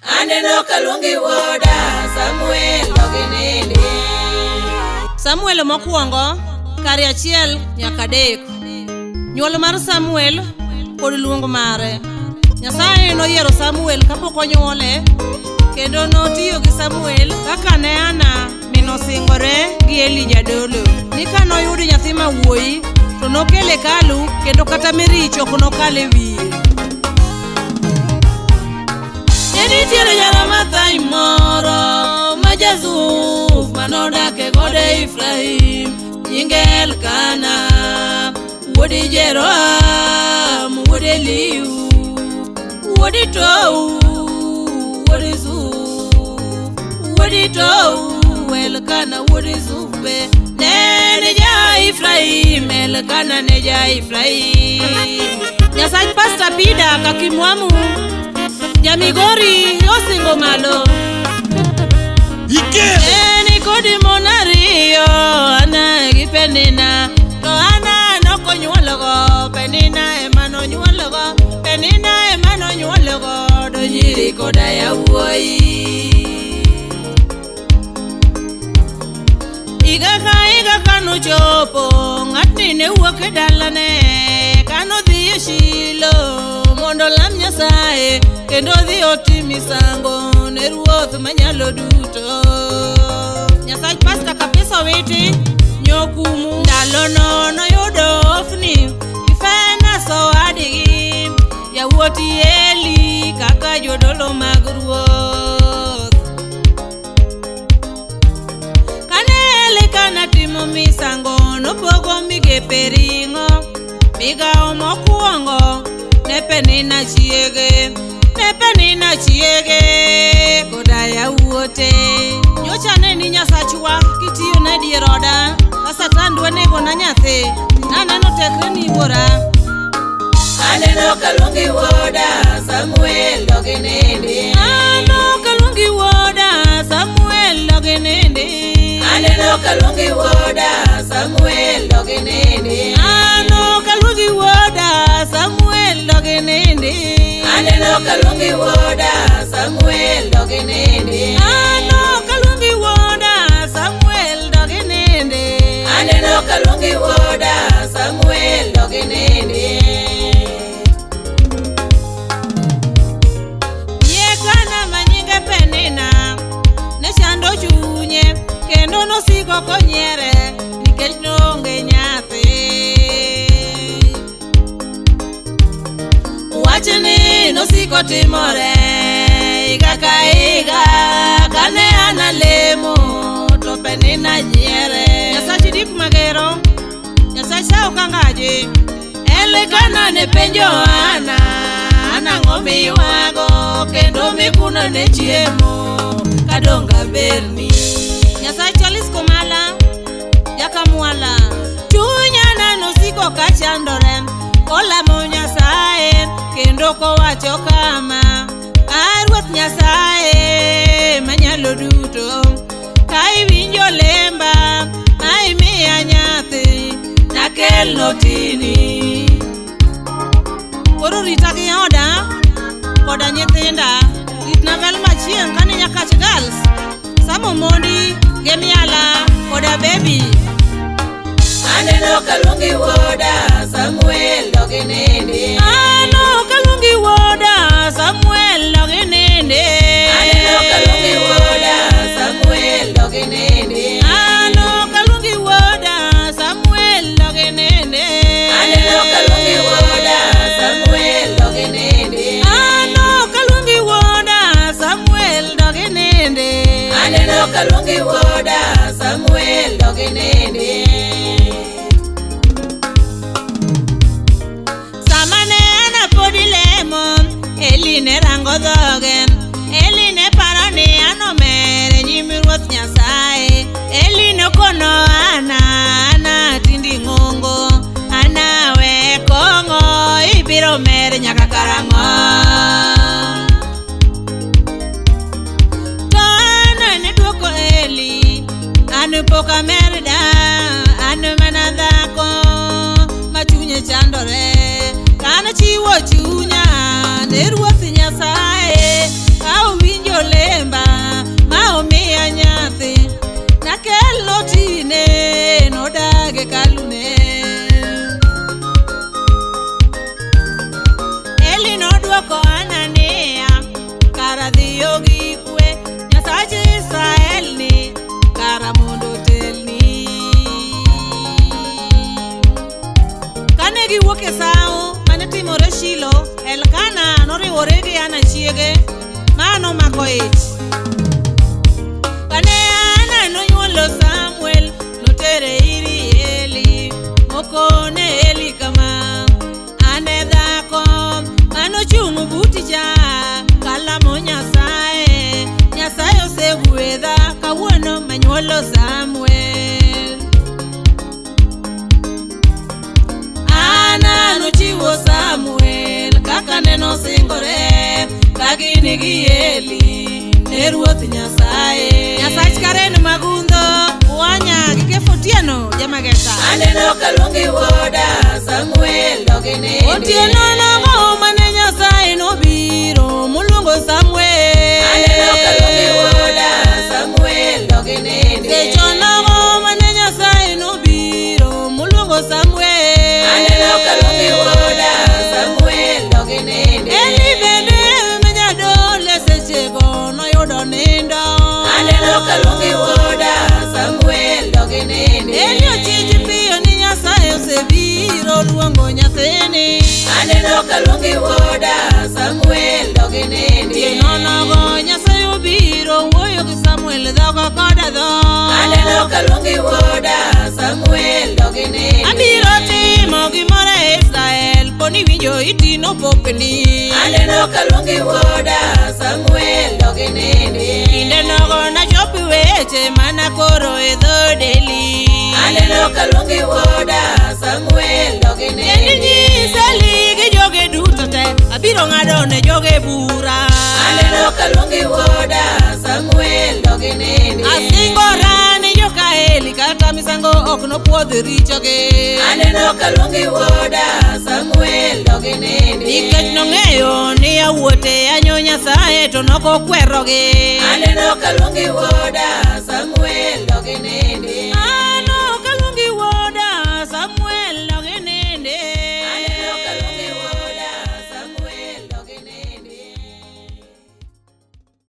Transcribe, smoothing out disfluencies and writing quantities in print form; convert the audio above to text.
Aneno kaluongi wuoda Samuel oginindi. Samuel mokwongo kare 1 nyaka 3. Nyuol mar Samuel kod luong mare. Nyasaye noyiero Samuel kapok onyuole kendo notiyo gi Samuel kaka ne Ana min osingore gi Eli jadolo ni kanoyud nyathi ma wuoyi to nokele hekalu kendo kata mirich ok nokal e wiye. Ne nitiere Jaramathaim moro ma Jazuf manodak e gode Efraim nyinge Elkana wuod Jeroham wuod Elihu wuod Tou wuod Zuf wuod Tou Elkana wuod Zuf be ne en ja Efraim Elkana ne ja Efraim. Nyasach Pastor Pida Kakimwamu Jamigori osingo malo. Ikelo. En kod mon ariyo, Ana gi Penina. To Ana nokonyuologo, Penina ema nonyuologo, Penina ema nonyuologo, do nyiri koda yawuoyi. Higa ka higa kanochopo, ng'atni ne wuok e dalane, kanodhi e Shilo mondo olam Nyasaye, kendo odhi otim misango ne Ruoth manyalo duto. Nyasach Pastor Kapisa Owiti Nyokumu. Ndalono noyudo Hofni gi Finehas owadgi, yawuot Eli kaka jodolo mag ruoth. Kane Elikana timo misango, nopogo migepe ring'o. Migawo mokwongo ne Penina chiege, ne Penina chiege koda yawuote. Nyocha ne ni Nyasachwa kitiyo na dier oda ka Satan dwa nego na nyathi. Naneno tekre ni wuora. Aneno kaluongi wuoda Samuel oginindi. Ano kaluongi wuoda Samuel oginindi. Aneno kaluongi wuoda Samuel oginindi. Ano kaluongi wuoda Samuel oginindi. Aneno kaluongi wuoda Samuel oginindi. Ano kaluongi wuoda Samuel oginindi. Aneno kaluongi wuoda Samuel oginindi. Nyiekana ma nyinge Penina ne chando chunye kendo nosiko konyiere nikech noonge nyathi. Wachni nosiko timore higa ka higa kane an alemo to Penina nyiere. Nyasach Dik Magero, Nyasach Sao Kangaji, Elikana ne penjo Ana, Ana ang'o miywago kendo mikuno ne chiemo kadong' aberni. Nyasach Charles Komala, Jakamwala. Chuny Ana nosiko ka chandore kolamo Nyasaye kendo kowacho kama: A Ruoth Nyasaye manyalo duto, ka iwinjo lemba ma imiya nyathi, nakel notini. Koro rita gi oda koda nyithinda. Ritna Velma chieng' kane Nyakach Girls, Samo Mondi, Gemiala koda Baby. Aneno kaluongi wuoda Samuel oginindi. Ano kaluongi wuoda Samuel oginindi. Aneno kaluongi wuoda Samuel oginindi. Ano kaluongi wuoda Samuel oginindi. Aneno kaluongi wuoda Samuel oginindi. Ano kaluongi wuoda Samuel oginindi. Aneno kaluongi wuoda Samuel oginindi. Sama ne Ana pod lemo, Eli ne rango dhoge. Eli ne paro ni an omer e nyim Ruoth Nyasaye. Eli nokono Ana, Ana tindi ng'ongo. Ana we kong'o, ibiro mer nyaka karang'o? To Ana ne dwoko Eli, an pok amer. Giwuok e sawo mane timore Shilo, Elkana noriwore gi Ana chiege, ma nomako ich. Kane Ana nonyuolo Samuel, notere ir Eli, mokone Eli kama, an e dhako manochung' buti cha, kalamo Nyasaye, Nyasaye osegwedha kawuono manyuolo Samuel. Ana nochiwo Samuel kaka nenosingore, ka gin gi Eli ne Ruoth Nyasaye. Nyasach Karen Magundho, Wanya gi Kefa Otieno, Jamagesa. Aneno kaluongi wuoda Samuel dog inindi. Otieno nogo mane Nyasaye nobiro moluongo Samuel. Aneno kaluongi wuoda Samuel dog inindi. Seche nogo mane Nyasaye nobiro moluongo Samuel. Aneno kaluongi wuoda Samuel dog inindi. Eli bende ma jadolo sechego noyudo nindo. Aneno kaluongi wuoda Samuel dog inindi. Eli ochich piyo ni Nyasaye osebiro luongo nyathini. Aneno kaluongi wuoda Samuel dog inindi. Otieno nogo Nyasaye obiro wuoyo gi Samuel dhogo koda dhok. Aneno kaluongi wuoda Samuel dog inindi. Abiro timo gimoro e Israel poni winjo iti nopopni. Aneno kaluongi wuoda Samuel dog inindi. Kinde nogo nachopi weche mana koro e dhood Eli. Aneno kaluongi wuoda Samuel dog Kendo inindi. inyis Eli gi joge duto te, abiro ng'ado ne joge bura. Aneno kaluongi wuoda Samuel dog inindi. Asingora ni joka Eli kata misango ok nopuodh richogi. Aneno kaluongi wuoda Samuel dog inindi. Nikech nong'eyo ni yawuote yanyo Nyasaye to nokokwerogi. Aneno kaluongi wuoda Samuel